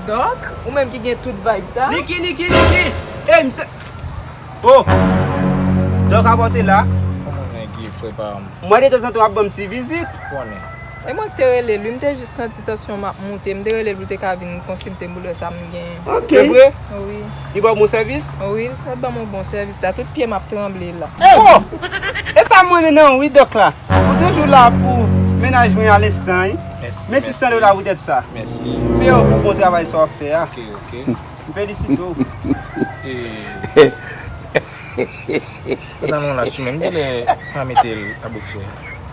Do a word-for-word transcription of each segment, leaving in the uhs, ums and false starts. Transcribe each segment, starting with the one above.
Dòk, ou menm ki gen tout vibe sa. Niki, Niki, Niki! Ey, misye. Oh! Dòk ap pote la. Kòman nèg ye, frè pa m? Mwen, detanzantan, w ap ban m ti vizit. Konnen. E mwen ki te rele l, wi, m te jis santi tansyon m ap moute. M te rele l pou l te ka vin konsilte m pou l wè sa m gen. Ok. Se vre? Wi. Li ba w bon sèvis? Wi, l te ban m yon bon sèvis la. Tout pye m ap tranble la. Oh! E sa m renmen nan ou, wi, dòk la. Ou toujou la pou mennaj mwen a lenstan, wi. Mèsi, mèsi. Mèsi san dola poutèt sa. Mèsi. Fè yo pou bon travay sa w ap fè a. Ok, ok. M felisite w. E, pantalon la sou menm, m genlè pa mete l a boksè.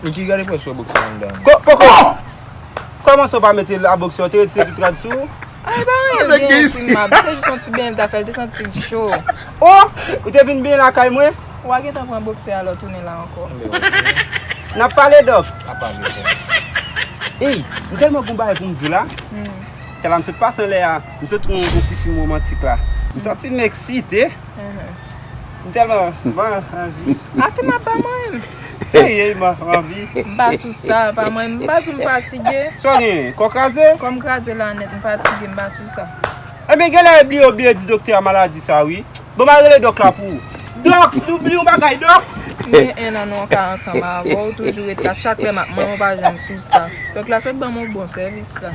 Niki, gade pwèl sou boksè anndan. Ko-, koko! Kòman sa w pa mete l a boksè? Ou te retire tout rad sou ou? Ay, pa anyen l genyen sou m ap. Se jis yon ti benyen l ta fè, l te santi l cho. Oh! Ou te vin benyen lakay mwen? Ou a gentan pran boksè a lè w tounen la ankò. N ap pale, dòk. N ap pale, frè. Ey, m tèlman gon bagay pou m di w la. Hmm. Talè m sot pase anlè a, m sot wè yon, yon ti fim womantik la. M santi m eksite. Mhm. M tèlman, m anvi. A, fim ap ba mwen menm. Serye, m anvi. M pa sou sa, pa mwen. M pa di w m fatige. Sa w gen? Kò kraze? Kò m kraze la nèt, m fatige, m pa sou sa. Ebyen, genlè bliye, w bliye di doktè a maladi sa, wi. Bon, m al rele dòk la pou ou. Dòk, nou bliye yon bagay, dòk. M gen en an nou ka ansanm avè w, toujou ret la. Chak lè m ap manyen w pa janm sou sa. Dòk la sot ban m yon bon sèvis la.